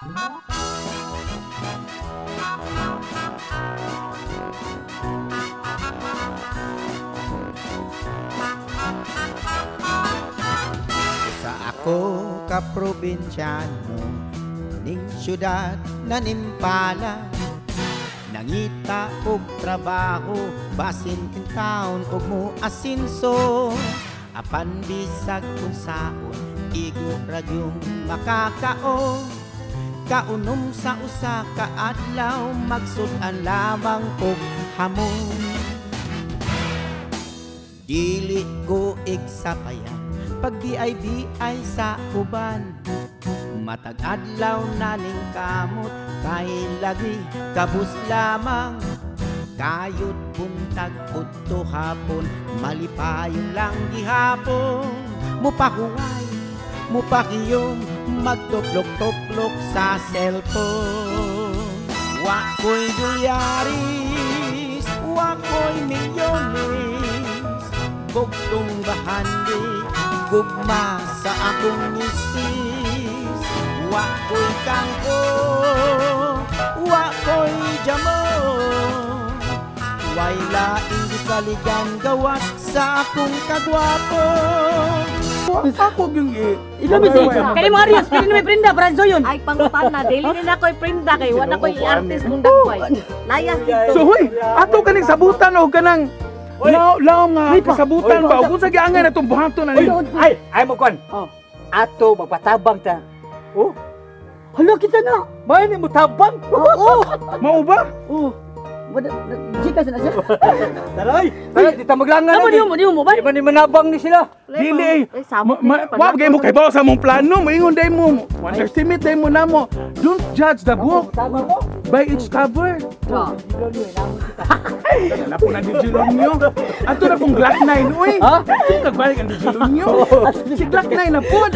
Sa ako ka probinsyano ning syudad na nimpala, nangita og trabaho basin kin taon og mo asinso, apan bisag unsaon igo ra gyung makakaon. Kaunom sa usa ka adlaw magsud-an lamang og hamon. Dili ko igsapayan pag BIBI sa uban, matag adlaw na ning kamot kay lagi kabus lamang. Kayod buntag udto hapon malipayon lang gihapon, mupahuway mupakiyom magtuplok-tuplok sa cellphone. Wa ko'y dolyaris, wa ko'y milyones, bugtong bahandi gugma sa akong misis. Wa ko'y kangko, wa ko'y jamon, way laing gisaligan gawas sa akong kagwapo. Ako yung Ikaw mi si. Kani mo Arias, pili ni may prinda para sa Soyon. Ay, pangutan na. Dili nila ko'y prinda kay wala ko'y artist kung dagway. Layas dito. So hoy, ato kaning sabutan og kanang lao lao nga kasabutan ba ug unsa giangay natong buhaton na ni. Ay, ay mo kon. Oh. Ato magpatabang ta. Oh, Hala kita na. may ni mo tabang. Oo. Mao ba? Oo. Gcash na siya. Taray, taray di ta maglangan. Tama di mo ba? Di ba ni manabang ni sila? Dili Ay, samot Ma, wa mo kay sa mong plano, moingon day mo. Underestimate day mo namo. Don't judge the book Tama mo. by its cover. Oh. Na po na DJ Romeo. Ato na pong Glock 9 uy. Ha? Sino kagbalik ang DJ Romeo? Si Glock 9 na po.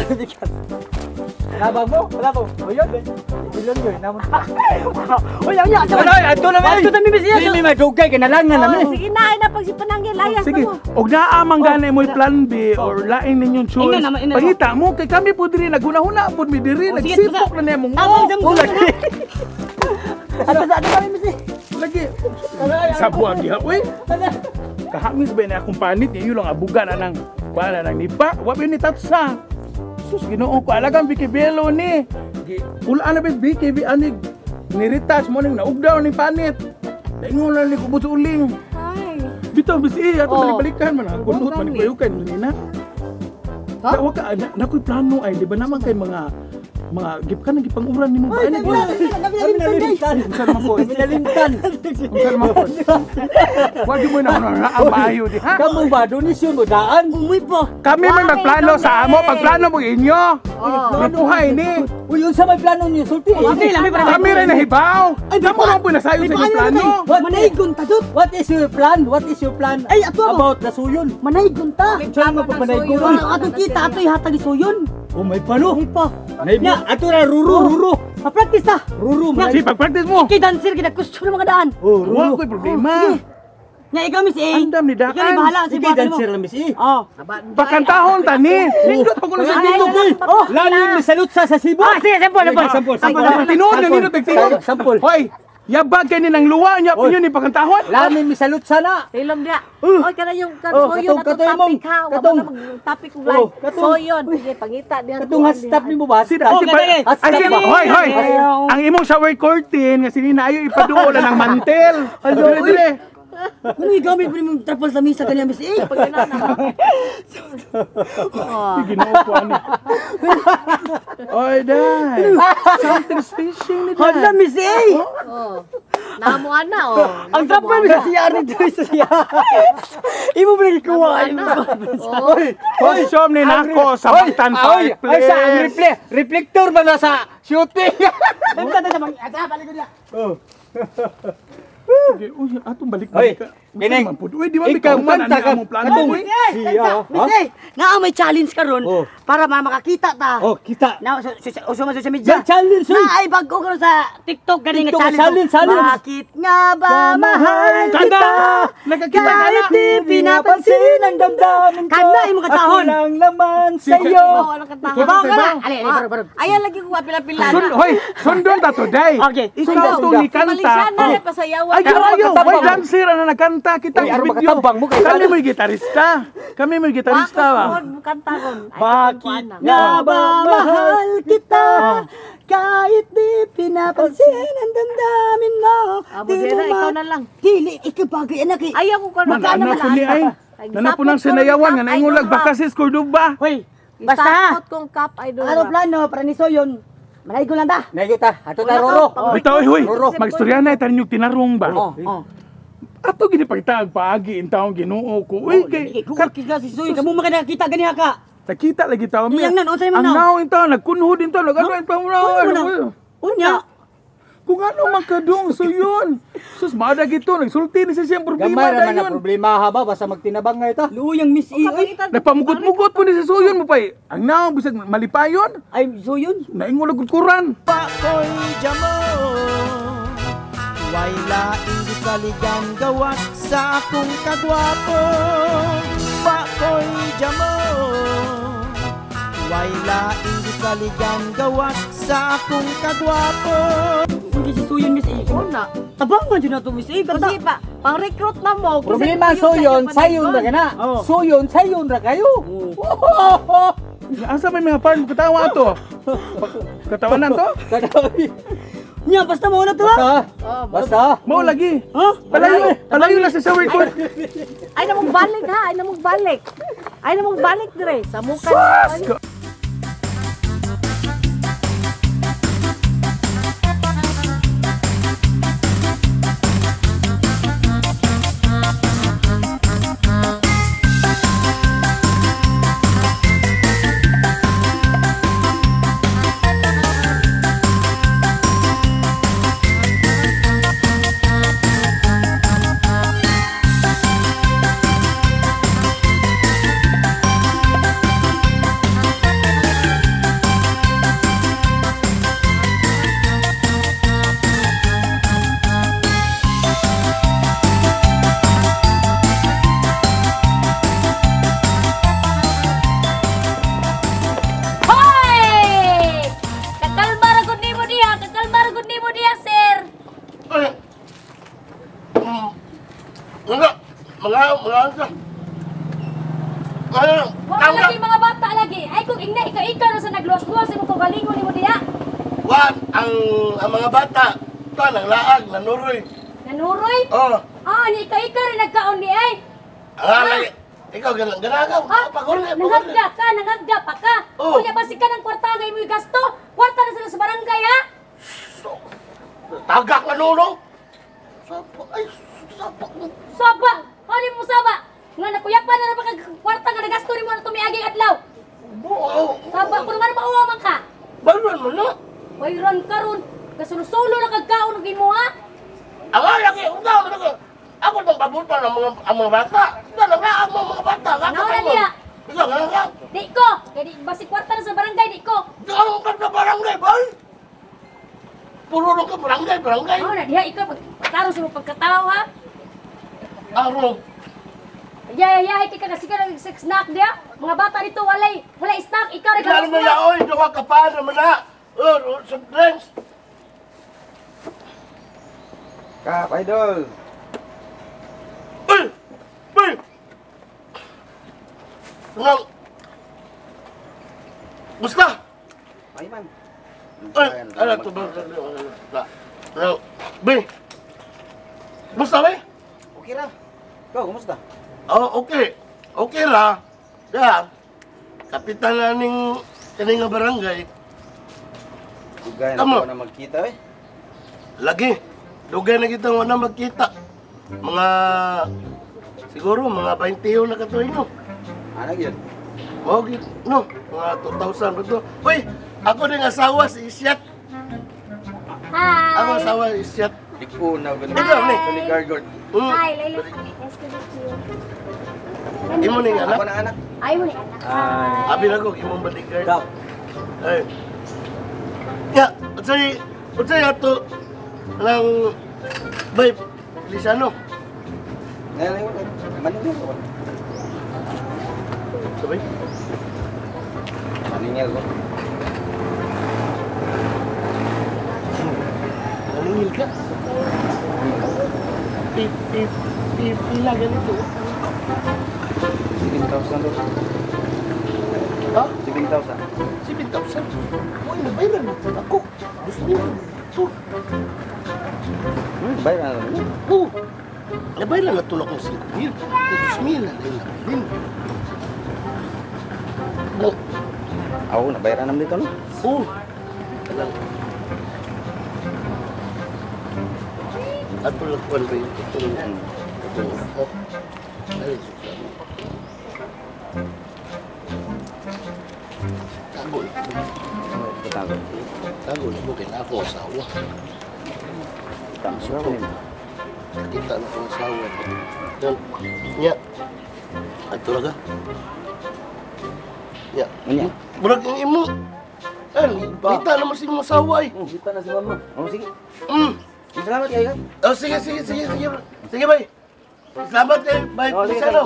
Nabang mo? Wala mo. O yun. Bilon yun. Namon. Oy, anya. Taray, ato na Ato na mi siya. Di mi madugay kinalangan na mi. Oh, sige na, ay na pag si Panangil, layas Sige, na mo. og naa man gani mo'y plan B or lain ninyong choice. Ingnan naman, ingnan. Pangita mo kay kami po diri naghuna-huna pud mi diri, Oh, sige, nagsipok na nimong. Tama sa mo. Ato sa ato kami mi. Lagi. Sa buwag diha uy. Kahamis ba na akong panit niyo lang abuga na nang kuan na nang nipa, wa ba ni tatsa. Sus, Ginoo ko alagang BKBelo ni. Ula na ba BKB anig ni-retouch mo ning naugdaw ning panit. Daingon lang ni kubot sa uling. Ay. Bitaw bisi ato Oh. balik-balikan man ang kunot man Gani. kayo kay nina. Ha? Ha? Wa ka na, nakoy plano ay di ba naman kay mga mga gip ka nang gipanguran nimo ba ani ba? Unsa naman ko? Minalimtan. Unsa naman ko? Wa gyud mo na ang maayo di ha. Kamu ba donisyon mo daan? Umuy po. Kami man nagplano sa amo, pagplano mo inyo. Oh. Mabuhay ni. Uy, unsa may plano niyo sulti? Okay, lami para. Kami rin nahibaw. Ay, Kamo lang po nasayo sa inyong plano. Manaygon ta jud. What is your plan? What is your plan? Ay, ato ako. About the suyon. Manaygon ta. Unsa mo papanaygon? Ang atong kita ato ihatag ni Soyon. Oh, may plano. Ay pa. Nya, ato na ruru ruru. Pa-practice ta. Ruru man. Sige, pag-practice mo. Kay dancer kita gusto ng mga daan. Oh, Wa ruru. ko'y problema. Sige. Nya ikaw Miss A. Andam ni daan. Ikaw ni bahala sa Sige, buhaton mo. dancer lang miss E. Oh. Pakantahon ta ni. Nindot pa ko na sa dito. Boy. Oh. Lani mi salute sa Cebu. Ah, sige, sample, sample. Sample, sample. Tinuod na nindot tinuod. Sample. Hoy, yabag kay ni nang luwa nya Oy. pinyo ni pakantahon. Lani mi salute sana. Hilom dia. Oy, kana yung kan Oh, soyon katong- atong katong topic imong- ha. Wa katong- na mag topic kong live. Oh, katong- Soyon, sige pangita diha. Katong hot stop nimo ba? Si Stop. si Okay, ay si hoy hoy. Ang imong shower curtain nga sinina ayo ipaduol na ng mantel. Alo, Dire, uy. dire. Ano gigamit mo nimong trapal sa misa kaniya Miss A? Oh. Ginoo ko ani. Oy, dai. Something's fishing ni Hala dai. Miss A. Oh. Naamuan na oh. Ang trapal mi sa CR nito sa CR. Imo ba nagkuha? Oh. Hoy, som ni nako sa Mactan Ay, Park, ay sa ang please. reflector ba na sa shooting? Ay, ta ta bang ata balik ko diya. Sige, uy, atong balik Oy, balik. Kining. Uy, di ba may kauman Ikaw ang among plano, uy? Siya, ha? Naa may challenge karon Oh. para makakita ta. Oh, kita. Na uso man social media. May challenge, uy. Na ay bago karon sa TikTok gani nga TikTok, challenge. challenge, challenge. Bakit nga ba mahal Kada! kita? Nakakita ka na! Kahit di pinapansin ang damdamin ko. Kana imong katahon. Ako lang laman sa'yo. Oo, ano katahon. Ibaw ka na. Ali, ali, baro, baro. Ayan lagi ko pila-pila Sun, na. hoy, sundon ta today. Okay, Ikaw sundon. itong ni kanta. Malaysia na rin, pasayawan. Ayaw, Aron ayaw. Way makatabang. dancer ang nagkanta. Kita Uy, ang aron video. makatabang mo kay Kami mo'y gitarista. Kami mo'y gitarista ba? Bakit kanta ron. Ay, Bakit na? Nga ba mahal kita? Kahit di pinapansin ang damdamin mo. Ah, Di Budera, mo ikaw na lang. Dili, ikaw bagay anak eh. Ayaw ko karon. Man, anak ko ni ay. Nana po nang sinayawan nga naingulag baka sis Cordoba. Hoy, basta ha. Isapot kong cup idol. Ano plano para ni Soyon? Manaigo lang ta. Naigit ta. Ato ta roro. Bitaw, oy, hoy. Roro. Magstorya na tayo yung tinarong ba? Oh, oh. Ato gini pagtaag paagi in taong Ginoo ko. Uy, kay Kay ka si Soyon, kamo man ka nakakita ganiha ka. nakita lagi tao mi. Iyang nan, unsay man Ang now? naong in taon nagkunhod in taon, nag-ano in taon. Ano man Unya. Kung ano man kadong so yun. Sus, maada gito, nagsulti ni siya siyang problema Gamay ra man ang dayon. problema ha ba basta magtinabang nga ita. Luyang Miss E. Oy. Nagpamugot-mugot po ni si Suyon mo pa eh. Ang naong bisag malipayon, Ay, Soyon. naingulag kuran. Pakoy jamo Way laing gisaligan gawas sa akong kagwapo. Pakoy jamo Way laing gisaligan gawas sa akong kagwapo. Hindi si Soyon Miss E. Una. Tabangan jud nato Miss E. Kanta. Kasi pa, pang-recruit na mo. Kasi Problema yung suyon, sa sayon ra iyo ka na. Oo. Suyon, sayon ra kayo. Asa may mga parn katawa to? Katawanan to? Nya basta mo na to ha. Basta. Oh, Basta. Mao lagi. Ha? Palayo, palayo na sa shower ko. Ay na mong balik ha, ay na mong balik. Ay na mong balik dire sa muka. Sus! Hoy! Kakalma ra gud nimo diha, kakalma ra gud nimo diha, sir. Ay. Mga, mga, mga, mga. Ay, Wa tama. lagi mga bata lagi. Ay kung ingna ikaw ikaw na sa nagluwas-luwas imong kaugalingon nimo diha. Wan, ang mga bata, ito, nanglaag, nanuroy. Nanuroy? Oh, Ah, ni ikaw ikaw rin nagkaon ni ay. ang lagi. Ikaw, ganang, ganagaw. Ha? Pagurli, pagurli. Nangagga ka, nangagga pa ka. Oh. Kunya basig ka ng kwarta nga imoy gasto. Kwarta na sila sa barangay ha. Tagak na nuno. Sapa, ay, sapa. Saba, ano mo saba? Nga nakuyapan na ra ba kag kwarta nga nagasto nimo na tumiaging adlaw. Oo. Saba kuno man mauwa man ka. Baron mo na. Wayron karon, kasulo-sulo na kagkaon og imo ha. Ang lagi, unga, lagi. Ako nang pabutan ang mga bata. Ito, nanglaag mo ang mga bata. Nauna niya. Ikaw, ganagaw. Di ko, kay di basig kwarta na sa barangay di ko. Ikaw ka sa barangay, boy. Puro lang ka barangay, barangay. Mao na diha ikaw pagkaron sa imong pagkatao ha. Arong. Yayayahay kay ka kasi ka nag snack diha. Mga bata dito walay walay snack ikaw ra Klaro mo na, oy, duha ka pa naman na. Oh, sa drinks. Kap, idol. Uy! Uy! Nang... Basta! Ay man. Uy! Ano to ba? Nang... Be! Basta, be? Okay ra. Ikaw, kumusta? Oh, okay. Okay ra. Ya. Kapitan na ning kaning nga barangay. Dugay na Tama. ko na magkita eh. Lagi. Dugay na kita wala magkita. Mga siguro mga 20 na katuig no. Ano yun? Mao gyud no, mga 2000 ba to. Uy, ako ding asawa si Isyat. Hi. Ako asawa si Isyat. Ikaw na ganun. Ikaw ni. Ni Gargord. Hi, Laila. Nice to meet you. Imo ning anak. Ako na anak. Ay mo ni anak. Hi. Abi na ko imong bodyguard. Kap. Ay. Ya, unsay ato lang bay Lisano. Maningil ko. Sabay. Maningil ko. Maningil ka. Pila ganito. 7,000 doon. Ha? 7,000. 7,000? Uy, nabayran na ako. 2,000. Bayran na naman. Oo. Nabayran na tulak ng 5,000. 2,000 na lang. No. Ako, nabayran naman dito, no? Oo. Alam. Ato lang kuwan ba yun? Ito lang. Ito lang. Ay, tago. Tago. Tago na mo kay na ako asawa. Tama siya ko. Kita na akong asawa. Yan. Nya. Ato lang ka. Nya. Nya. Murag ang imo. Ay, kita na mo si imong asawa eh. Kita na si mama. Oh, sige. Salamat kayo. Oh, sige, sige, sige, sige. Sige, bay. Salamat kayo, bay. Oh, sige, Lisano.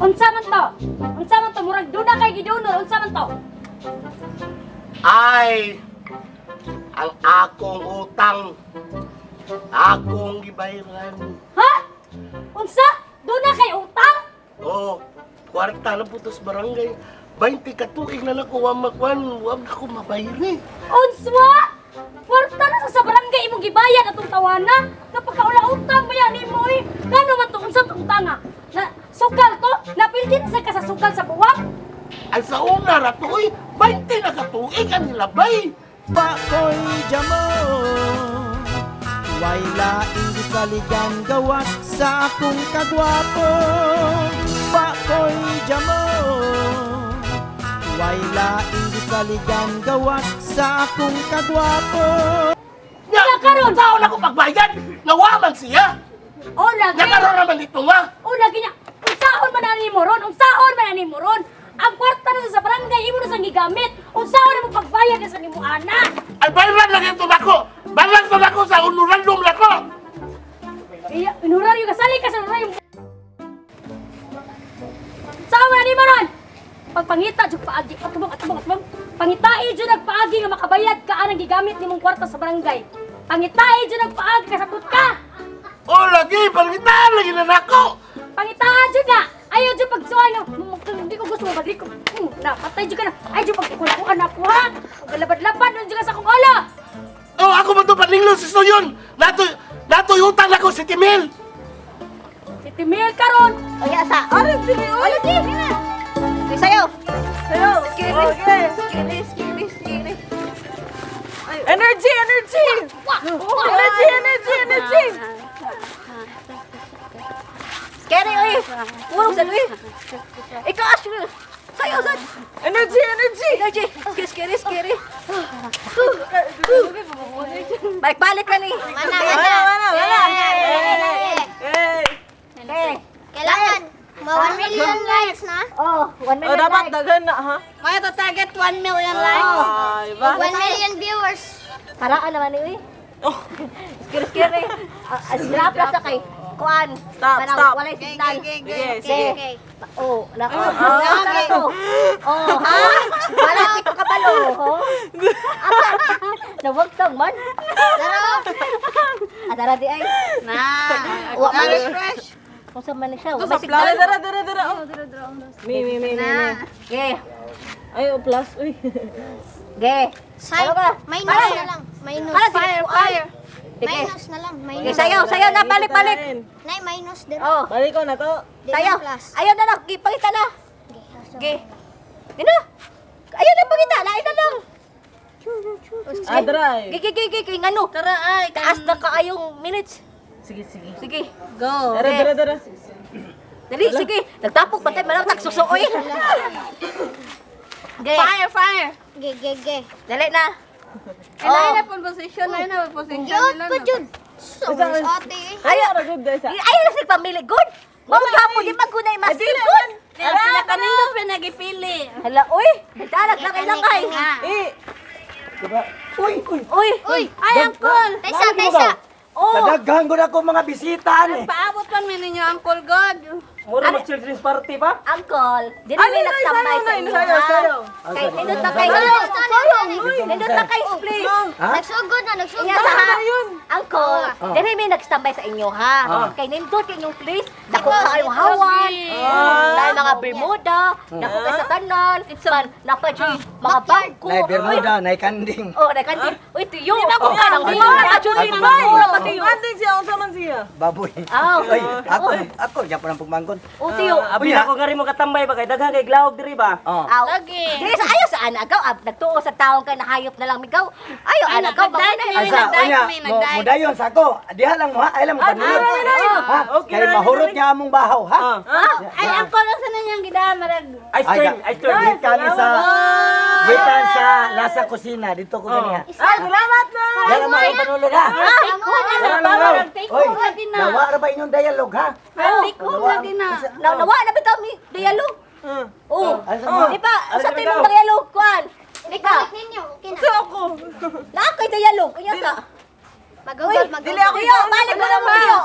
Unsa man to? Unsa man to? Murag duna kay gidunol. Unsa man to? Ay, ang akong utang, akong gibayaran. Ha? Unsa? Duna kay utang? Oo, kwarta na po sa barangay. 20 ka tuig na lang ko, wag ako mabayri. Unswa? Kwarta na sa barangay imong gibayad atong tawana. Kapag kaula utang ba yan nimo eh? Gano man to? Unsa to utang ah? Na, sukal to? Napildi na sa ka sa sukal sa buwang? Ang sa una ra to eh, 20 na katuig ang nilabay. Pakoy jamo, way laing gisaligan gawas sa akong kagwapo. Pakoy jamo, way laing gisaligan gawas sa akong kagwapo. Nya, karon taon ako pagbayad, nawaman siya. O lagi. Nya karon naman dito nga. O lagi niya. Unsaon man ani mo ron? Unsaon man ani mo ron? Ang kwarta na sa barangay imo na sang gigamit. Unsaon mo pagbayad na sa nimo anak? Ay bayran lang ito nako. Bayran to nako sa honorarium nako. Iya, honorarium ka sali ka sa honorarium. Unsaon man ani mo ron? Pagpangita jud paagi, atubang atubang atubang. Pangitai jud nagpaagi nga makabayad ka anang gigamit nimong kwarta sa barangay. Pangitai jud nagpaagi kasabot ka. O lagi, pangitaan lagi na nako. Pangitaan jud na. Ayaw jud pagsuway nga hindi ko gusto mabalik ko. Na patay jud ka na. Ay jud pagkukuan na ko ha. Labad-labad nun jud ka sa akong ulo. Oh, ako man to paninglo si Soyon. Nato utang nako si Timil. Si Timil karon. Oy asa. Are dili oy. Oy sayo. Sayo. Skiri. Skiri, skiri, skiri. Energy, energy. Energy, energy, energy. Scary oy. Purong sa luwi. Ikaw as. Sayo sad. Energy, energy. Energy. Scary, scary, scary. Balik balik ka ni. Mana, mana, mana, mana. Eh. Kailangan ma 1 million likes na. Oh, 1 million. Oh, dapat daghan na ha. Maya to target 1 million likes. Ay, ba? 1 million viewers. Paraan naman ni uy. Oh. Scary, scary. Drop lang sa kay kuan. Stop, stop. Walay signal. Sige, sige. Oh, nako. Oh, ha? Wala kito kabalo, ho. Nawagtang man. Tara. Adara di ay. Na. Wa man refresh. Kung sa man siya, Ito sa plus. Dara, dara, dara. Mi, mi, mi, mi. Ge. Ay, oh, plus. Uy. Ge. Sign. Minus na lang. Minus. Fire, fire. Minus na lang. Minus. Okay, sayaw, sayaw na, balik, balik. Nay, minus din. Oh. Balik ko na to. Sayaw. Ayaw na lang, pangita na. Ge. Gina. Ayaw na pangita, lain na lang. Ah, dry. Ge, ge, ge, ge, ge, ngano. Tara, ay. Taas na kaayong minutes. Sige, sige. Sige. Go. Dara, dara, dara. Dali, sige. Nagtapok bantay malaw tag susuoy. Fire, fire. Ge, ge, ge. Dali na. Ay, na pong position, ay na position. Yun pa dyan. So, ate. Ayo, ayo na si pamili good. Mao gapon di man kunay mas good. Ara, kanindot pa nagipili. Hala, uy, dalag lakay-lakay. Eh. Diba? Uy, uy. Uy, uy. Ay, uncle. Taysa, taysa. Oh. Kadaghan ko na ko mga bisita ni. Paabot pa mi ninyo, Uncle God. Mura mag children's party pa? Uncle, dili mi nagtambay sa inyo. Ha? Kay nindot na kay. Nindot na kay please. Nagsugod na, nagsugod. Iya sa ha. Uncle, dili mi nagstambay sa inyo ha. Kay nindot kay inyong place. Dako kayo hawan. Dahil mga Bermuda, dako kay sa tanan, man napa mga bangko. Nay Bermuda, nay kanding. Oh, nay kanding. Uy, tiyo. Oh, kanang mura jud ni mura pa tiyo. Kanding siya unsa man siya? Baboy. Aw. Uy, ako ako gyapon ang pugmangkon. Oh, tiyo. Abi ako nga rin mo katambay ba kay daghan kay glawog diri ba? Oh. Lagi. Dili sa ayo sa ana gaw, nagtuo sa taong kay nahayop na lang migaw. Ayo ana gaw, Asa, unya, mudayon sa ako. Diha lang mo ha, ay lang mo panulod. Ha? Kay mahurot niya among bahaw ha. Ay, uncle, unsa na niyang gidamarag? Ice cream, ice cream. Gikan sa gikan sa Lasa Kusina dito ko ganiha. Ah, salamat na. Diha lang mo ay panulod ha. Take home lagi na. Nawa ra ba inyong dialogue ha? Take home lagi na. Nawa na bitaw mi dialogue. Oh. Di ba? Sa to imong dialogue kuan. Ika. Sa ako. Naa koy dialogue. Unya sa. Magugol, magugol. Dili ako. Tiyo, balik mo na mo tiyo.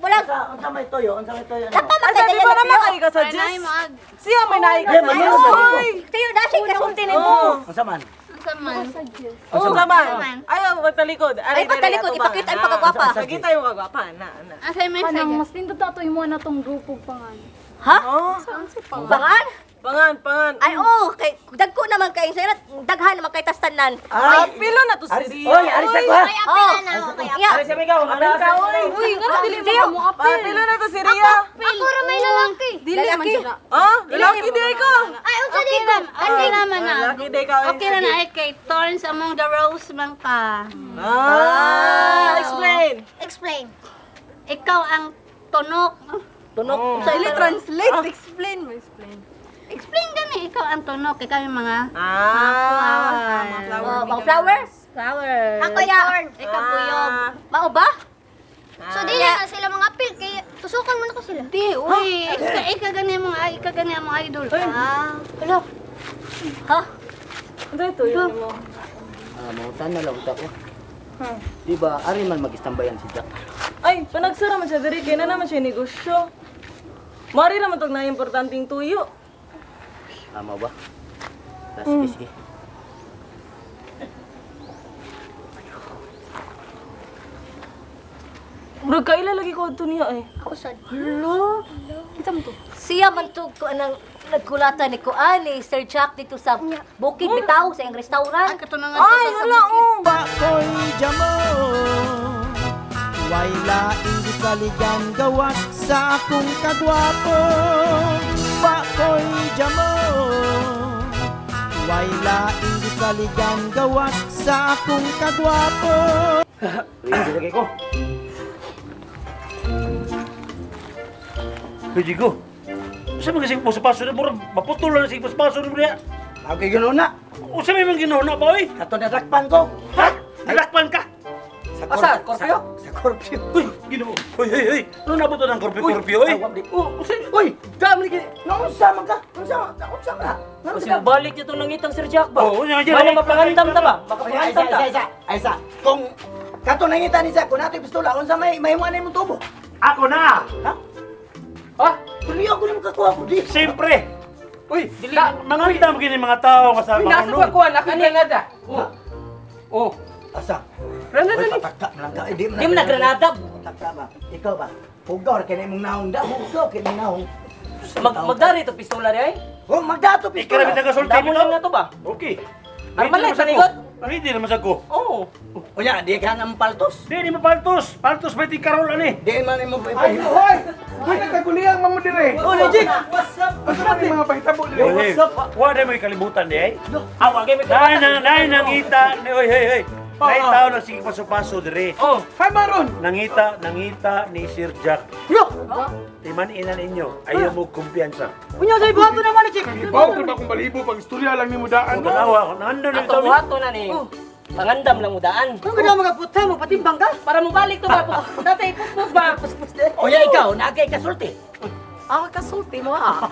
Wala. Unsa may toyo? Unsa may toyo? Napa man Asa kay di ba dialogue naman tiyo. kay ka sa Jess? Siya may naay ka Di, sa manunod Jess. ako. Tiyo na siya kasulti nimo. Unsa man? Unsa man? Unsa man? Ayaw pagtalikod. Ay pagtalikod, ipakita ang pagkagwapa. Pakita yung kagwapa na na. Asa may Kanang mas nindot na to imo na tong grupo pangan. Ha? Pangan? Pangan, pangan. Ay oh, kay dagko naman kay sa daghan naman kay tas tanan. Ay, pilo na to si Ria. Oy, aris ako ha. Ay, apil na ako. Kay Yeah. Aris amigaw, Apil ka, oy. Uy, nga dili mo Ah, pilo na to si Ria. Ako ra may lalaki. Dili man siya. Ah, lalaki di ko. Ay, unsa di ko? Okay naman na. Lalaki di ka. Okay na na ay kay thorns among the rose man ka. Ah, explain. Explain. Ikaw ang tunok. Tunok. Sa Dili translate, explain mo, explain. Explain gani ikaw ang tunok, ikaw yung mga Ah, mga flower. Oh, mga flowers. flower. Ako thorn. Ikaw buyog. Mao ba? So, dili na sila mga apil. Kay tusukan mo na ko sila. Di, uy, ika gani mong ika gani ang mga idol. Ah. Hello. Ha? Ano ito yun mo? Ah, mangutan na lang ko. Di ba, ari man mag-istambayan si Jack. Ay, panagsara man siya diri kay na naman siya negosyo. Mari naman tog na importanteng tuyo. Tama ba? Ah, sige, sige. Murag kaila lagi ko adto niya eh. Ako sad. Hala. Siya man to ko anang nagkulatan ni Kuan ni Sir Jack dito sa Bukid Bitaw sa iyang restaurant. Katunangan Ay, hala oh. Pakoy jamo. Way laing gisaligan gawas sa akong kagwapo. Pakoy jamo. Way laing gisaligan gawas sa akong kagwapo. Ready lagi ko. Pwede ko. Sa mga sing paso na murag maputol na sing paso na niya. Ako ginuna. Usa may mga ginuna ba oy? Kato nadakpan ko. Ha? Nadakpan ka? Sa Asa? Scorpio? Sa Scorpio. Uy, Ginoo. Uy, uy, uy. Ano nabot ng Scorpio, oy? Uy, dami lagi. Naunsa man ka? Unsa unsa man? Kasi balik niya itong nangitang Sir Jack ba? Oo, yan, yan. Mana mapangandam ta ba? Ay, Makapangandam isa, ta. isa, isa. Ay, isa. Kung kato nangita ni sa, kung nato pistola, unsa may mahimuan na imong tubo? Ako na. Ha? Ha? Tuloy ako ni makakuha ko di. Siyempre. Uy, Dili mangandam gini mga tao nga sa Uy, nasa mga ba kuan? Ako granada. Oh. Oh. Asa? Granada Uy, ni. patakta man lang ka. Eh, di Di mo na granada. Patakta ba? Ikaw ba? Hugaw ra kay na imong naong da. Hugaw kay imong naong. Magdari ito pistola ri ay. Oh, magdato Ikaw pistola. ra kasulti Damo mo lang na to ba? Okay. Arman lang sa likod. Ready naman sa ko. Oo. Unya, di ka nang paltos. Di ni mapaltos. Paltos ba ti karol ani? Di man imo Ay, hoy! Hoy, nagkaguliyang man mo dire. Oh, legit. What's up? Asa man yung mga pahitabo dire? What's up? Wa na may kalibutan di ay. Awa kay may Dahil na nangita, oy, hey, hey. May tao na sige paso-paso dire. Oh, hi Maron. Nangita ni Sir Jack. Yo! Timan-inan ninyo, ayaw mo kumpiyansa. Unya sa ibuhato naman ni Chief. Ibaw ka ba kung balibo pag istorya lang ni mo daan. Tanawa ko, nandun Ato buhato na ni. Pangandam lang mo daan. Ano ka na mga puta mo patimbang ka? Para mo balik to ba? Tatay, puspos ba? Puspos de. Oya ikaw, naa kay kasulti. Ah, kasulti mo ah.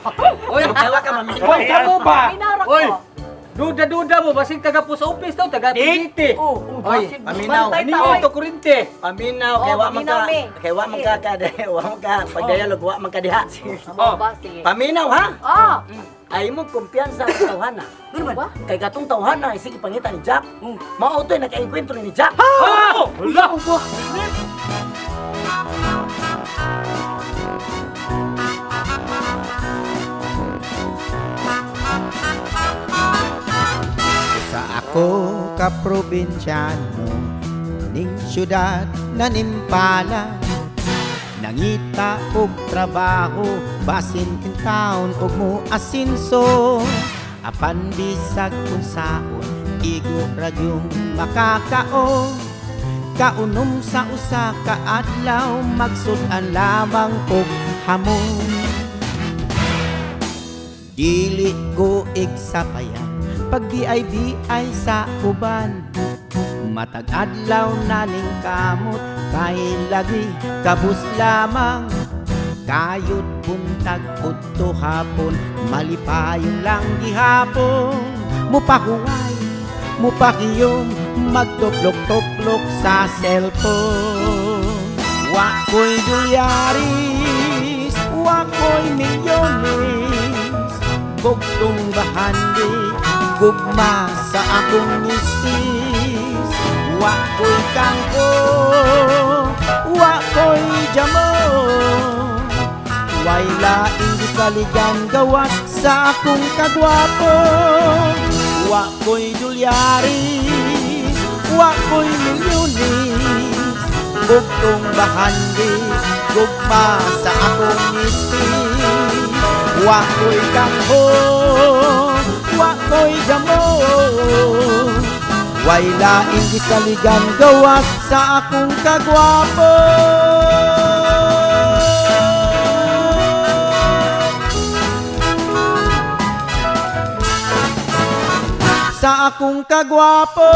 Oy, tawa ka mami. Oy, kamo ba? Minarak Oy! ko. Duda-duda mo, basig taga po sa office to, taga Pigiti. Oh, Oy, paminaw. Ni to kurinte. Paminaw kay wa man ka. Oh, paminaw, me. Kay wa man ka ka wa man ka pagdialog wa man ka diha. Oh, ba sige. Paminaw ha? Ah, Ay mo kumpiyansa sa tawhana. Ano man? Kay katong tawhana ay sige pangita ni Jack. Mao to'y nakaengkwentro ni Jack. Ha! Hala! Sa ako ka probinsyano ning syudad na nimpala nangita og trabaho basin in town og mo asinso apan bisag kun saon igo ra gyung makakaon kaunom sa usa ka adlaw magsud-an lamang og hamon. Dili ko igsapayan pag BIBI sa uban matag adlaw na ning kamot kay lagi kabus lamang kayod buntag udto hapon malipayon lang gihapon mupahuway mupakiyom magtuklok-tuklok sa cellphone. Wa ko'y dolyaris, wa ko'y milyones, bugtong bahandi gugma sa akong misis. Wa ko'y kangko, wa ko'y jamo, way laing gisaligan gawas sa akong kagwapo. Wa ko'y dolyaris, wa ko'y milyones, bugtong bahandi gugma sa akong misis. Wa ko'y kangko, wa ko'y jamo, way laing gisaligan gawas sa akong kagwapo. Sa akong kagwapo.